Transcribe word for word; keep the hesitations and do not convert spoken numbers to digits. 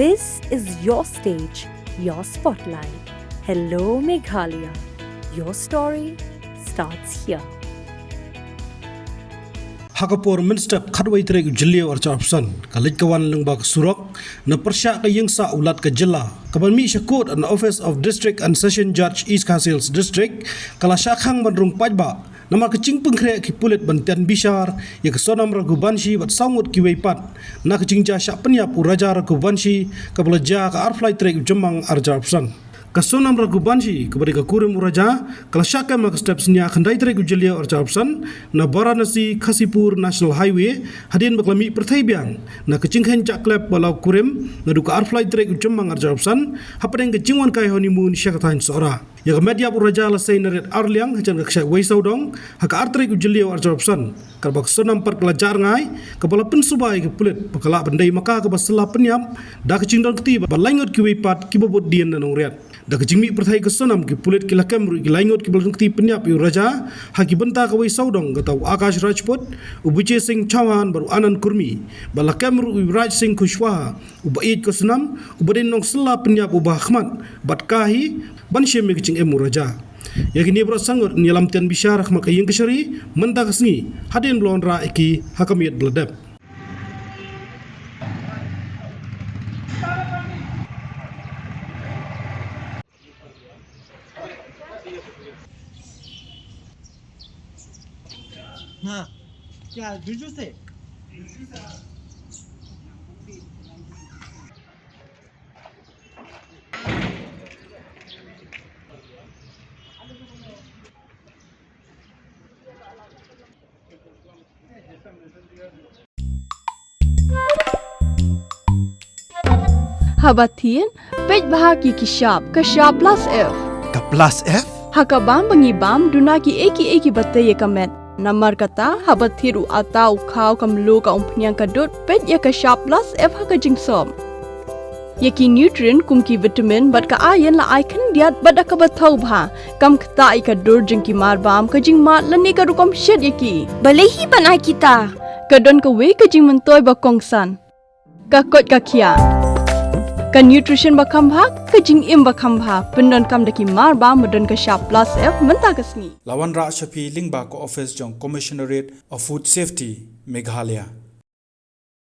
This is your stage, your spotlight. Hello, Meghalaya. Your story starts here. Ha ka por mynstep khatwei tarik u Jylliew arhajar arphew san, ka leit ka wan lyngba ka surok na pyrshah ka ïing sah u Lat ka jylla, ka ban mih sha court na Office of District and Session Judge East Khasi Hills District, ka la shah khang ban rung paidbah namar ka jingpynkhreh ki pulit ban tian bishar ïa ka Sonam Raghuvanshi bad saw ngut kiwei pat na ka jingjia shah pynïap u Raja Raghuvanshi, kaba la jia ha ka arphew lai tarik u Jymmang arhajar arphew san. Ka Sonam Raghuvanshi, kaba dei ka kurim u Raja, ka la shah kem ha ka step synñia khyndai tarik u Jylliew arhajar arphew san na Varanasi Khasipur National Highway, hadien ba ka la mih pyrthei biang na ka jingkheiñ jahklep bad la u kurim naduh ka arphew lai tarik u Jymmang arhajar arphew san, hapdeng ka jingwan kai honeymoon sha ka thaiñ Sohra. Ïa ka met ïap u Raja la sei na rit arliang hajan ka kshaid wei sawdong ha ka ar tarik u Jylliew arhajar arphew san, katba ka Sonam pat ka la jah rngai, kaba la pynsuba ïa ki pulit ba ka lah ban dei ma ka kaba shylla pynïap da ka jingdon kti bad lai ngut kiwei pat kiba bud dien na nongriat. Da ka jingmih pyrthei ka Sonam, ki pulit ki la kem ruh ïa ki lai ngut kiba la don kti pynïap ïa u Raja ha ki bynta kawei sawdong, kata u Akash Rajput, u Vijay Singh Chauhan bad u Anand Kurmi, bad la kem ruh ïa u Raj Singh Kushwaha, uba ïeit ka Sonam, uba dei nongshylla pynïap uba hakhmat bad ka hi ban shim ïa ka jingim u Raja. Ïa kine baroh san ngut yn ïalam tian bishar ha khmat ka ïing kashari mynta ka sngi, hadien ba la wanrah ïa ki ha ka miet ba la dep. हाँ, क्या जुजू से? Haba thied, peit bha ïa ki shap, ka shap plus F. Ka plus F? Ha ka bam ba ngi bam, duna kiei kiei kiba tei ïa ka met. Namar kata, haba thied u atta, u khaw, ka mluh, ka umphniang, ka dud, peit ïa ka shap plus F ha ka jingsop. Ïa ki nutrient kum ki vitamin bad ka iron la ai khyndiat bad da kaba thaw bha. Kam ktah ïa ka dur jong ki marbam, ka jingmad lane ka rukom shet ïa ki. Balei hi ban ai kita? Ka don kawei ka jingmyntoi ba kongsan. Ka koit ka khiah. Ka nutrition ba kham bha, ka jingim ba kham bha. Pyndonkam da ki marbam ba don ka shap plus F mynta ka sngi. La wanrah sha phi lyngba ka office jong Commissionerate of Food Safety, Meghalaya.